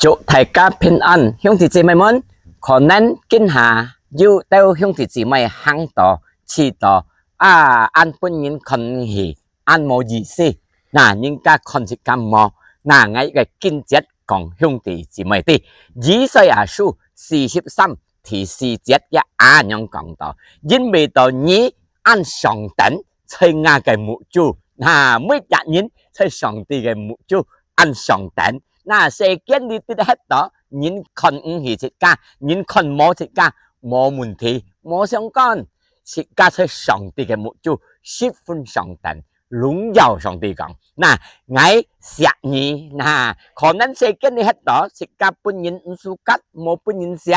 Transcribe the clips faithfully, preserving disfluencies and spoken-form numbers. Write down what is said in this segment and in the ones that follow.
祝大家平安，兄弟姊妹們。可能今下有兜兄弟姊妹行到、去到，啊，恁分人看毋起，恁無意思。那人家看自家無，那𠊎个經節講兄弟姊妹知，以賽亞書四十三第四節也恁樣講到：因為到你恁上等，在𠊎个目珠，那每隻人在上帝个目珠恁上等。那世間裡得忒多，人看毋起自家，人看無自家，無問題，無相干。自家在上帝个目珠十分上等，榮耀上帝講。那𠊎惜你，那可能世間裡忒多，自家分人毋suka，無分人惜，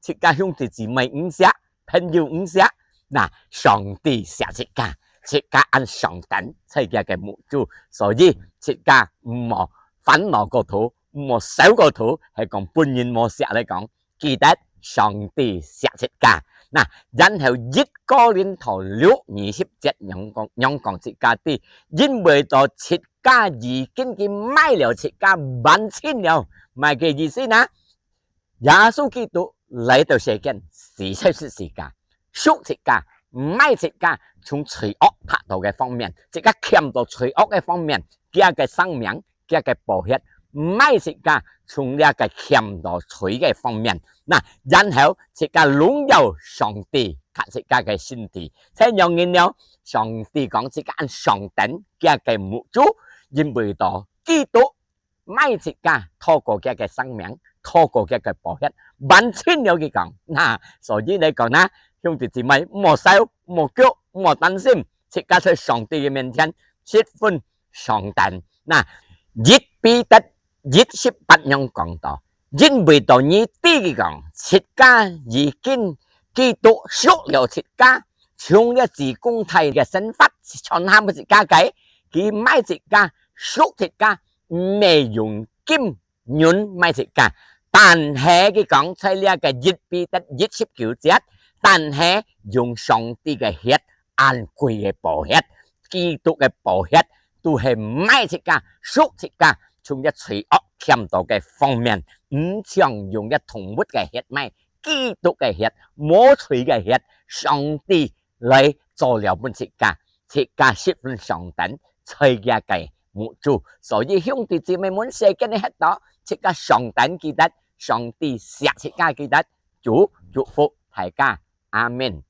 自家兄弟姊妹毋惜，朋友毋惜，那上帝惜自家，自家恁上等在佢个目珠，所以自家毋好煩惱過頭，毋好愁過頭，係講分人無惜來講，記得上帝惜自家。那然後一哥林多六二十節仰講，仰講自家知，因為到自家已經佢賣了自家，還清了。麼个意思呢？耶穌基督來到世間，死在十字架，贖自家，買自家從罪惡拍到个方面，自家欠到罪惡个方面，佢个生命，佢个寶血，買自家從這个欠到罪个方面。那然後自家榮耀上帝，佮自家个身體，這樣人了，上帝講自家恁上等，佢个目珠，因為到基督 買自家，透過佢个生命，透過佢个寶血，還清了佢講。那所以來講呢，兄弟姊妹，毋好愁，毋好驚，毋好擔心，自家在上帝个面前十分上等。那一彼得一十八樣講到，因為到你知佢講，自家已經基督贖了自家，從這自公體个生活，全喊自家个，佢買自家，贖自家， 毋係用金銀買自家，但係佢講在這个一彼得一十九節，但係用上帝个血，恁貴个寶血，基督个寶血，都係買自家，贖自家，從這罪惡欠到个方面，毋像用這動物个血買，基督个血，無罪个血，上帝 來做了分自家，自家十分上等，在佢个目珠。所以兄弟姊妹們，世間裡歇到，自家上等記得，上帝惜自家記得，主祝福大家，阿們。